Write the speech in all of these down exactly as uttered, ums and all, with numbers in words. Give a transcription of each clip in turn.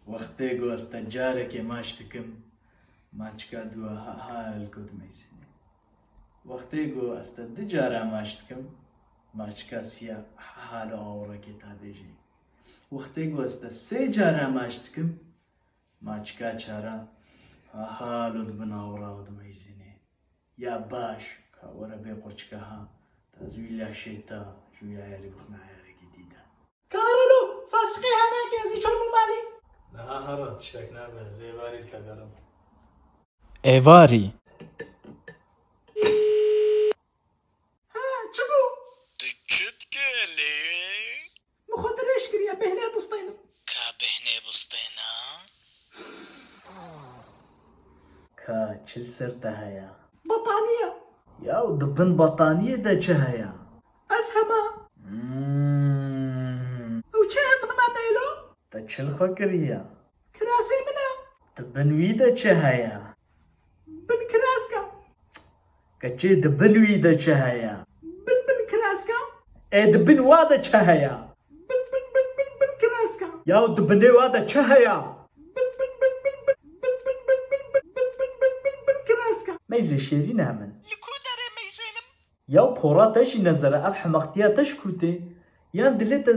Wextê ku ez te carekê maç dikim, maçka dua ha ha li ku dimeyzînê. Wextê ku ez te du cara maç dikim, maçka siya ha ha li awirekê ta dê jî. Wextê ku ez te sê cara maç dikim, maçka çara ha ha li di bin awira dimeyzînê. Ya baş, ka were bê qurçika ha, ta ez wî laşê ta ji wî ayarî bixme ayarekî dî de. Karolo, fasiqê henekê ez ê çor malî. Niha herre, tiştek nabe, ez êvarî li te gerim. Êvarî. Ha, çi bû? Tu çi dikî lê? Min xwe dirêj kiriye, bêhnê distênim. Ka bêhnê bistêna? Ka çi li ser te heye? Betaniye. Yaw, di bin betaniyê de çi heye? Ez hema. Hmm. Ew çi hem hema te lo? Te çi li xwe kiriye? Kirasê min e. Di bin wî de çi heye? Bin kiraska. Keçê di bin wî de çi heye? Bin bin kiraska. Ê di bin wa de çi heye? Bin bin bin bin bin kiraska. Yaw di binê wa de çi heye? Bin bin bin bin bin bin bin bin bin bin bin bin bin bin bin bin kiraska. Meyzê şêrîn e min. Li ku derê meyzênim? Yaw pora te jî nezere, ev hemaqtiya te ji ku tê? Yan dilê te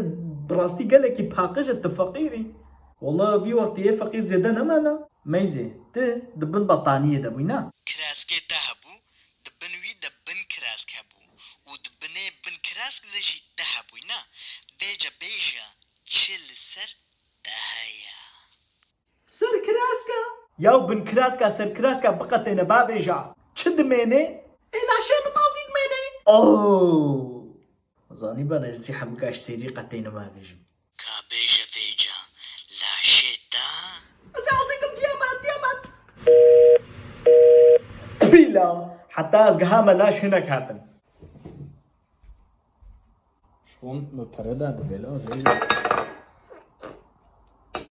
bi rastî gelekî paqij e, tu feqîr î? Wele vî wextî yê feqîr zêde nemana. Meyzê, tu di bin betaniyê de bûyî, na? Kiraskê te hebû, di bin wî de bin kirask hebû û di binê bin kirask de jî te hebûyî, na? Vêca bêje çi li ser te heye? Ser kiraska. Yaw bin kiraska, ser kiraska biqetêne, bavêja. Çi dimênê? Ê laşê min tazî dimênê. Oh! Zanî bana ji sî hemika ji sêrî qetêne bavêjim. Ka bêje vêca, laşê te? Ez ê azîkim diyamat, diyamat. Pîla, heta ez gihame laş hinek hatin. Şon me pere da bi vela vêja.